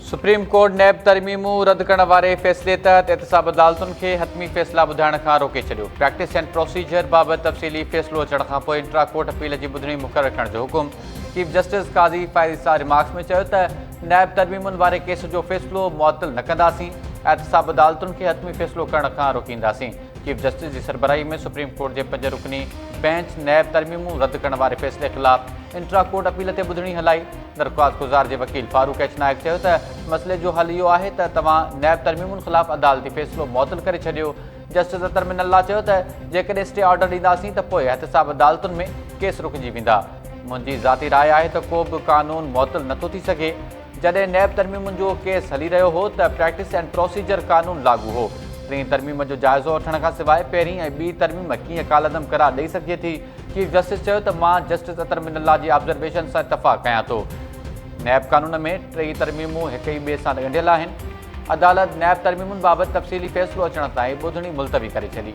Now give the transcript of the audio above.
Supreme court NAB ترميمون رد ڪرڻ واري فيصلي تحت احتساب عدالتن کي حتمي فيصلا ٻڌائڻ کان روڪي ڇڏيو. پريڪٽس اينڊ پروسيجر بابت تفصيلي فيصلو اچڻ کانپوء انٽرا ڪورٽ اپيل جي ٻڌڻي مقرر ڪرڻ جو حڪم. Chief justice Qazi Faez Isa remarks ۾ چيو ته نيب ترميمن واري ڪيس جو فيصلو معطل نه ڪنداسين، احتساب عدالتن کي حتمي فيصلو ڪرڻ کان روڪينداسين. چيف جسٽس جي سربراهي ۾ سپريم ڪورٽ جي پنج رڪني بئنچ نيب ترميمون رد ڪرڻ واري فيصلي خلاف انٽرا ڪورٽ اپيل تي ٻڌڻي هلائي. درخواستگذار جي وڪيل فاروق ايڇ نائڪ چيو ته مسئلي جو حل اهو آهي ته توهان نيب ترميمن خلاف عدالتي فيصلو معطل ڪري ڇڏيو. جسٽس اطهر من الله چيو ته جيڪڏهن اسٽي آرڊر ڏينداسين ته پوء احتساب عدالتن ۾ ڪيس رڪجي ويندا. منهنجي ذاتي راء آهي ته ڪو به قانون معطل نٿو ٿي سگهي. جڏهن نيب ترميمن جو ڪيس هلي رهيو هو ته پريڪٽس اينڊ پروسيجر قانون لاڳو هو. ٽين ترميم جو جائزو وٺڻ کان سواء پهرين ۽ ٻي ترميم ڪيئن ڪالعدم قرار ڏئي سگهجي ٿي؟ چيف جسٽس چيو ته مان جسٽس اطهر من الله جي آبزرويشن سان اتفاق ڪيان ٿو. نيب قانون ۾ ٽئي ترميمون هڪ ئي ٻئي سان ڳنڍيل آهن. عدالت نيب ترميمن بابت تفصيلي فيصلو اچڻ تائين ٻڌڻي ملتوي ڪري ڇڏي.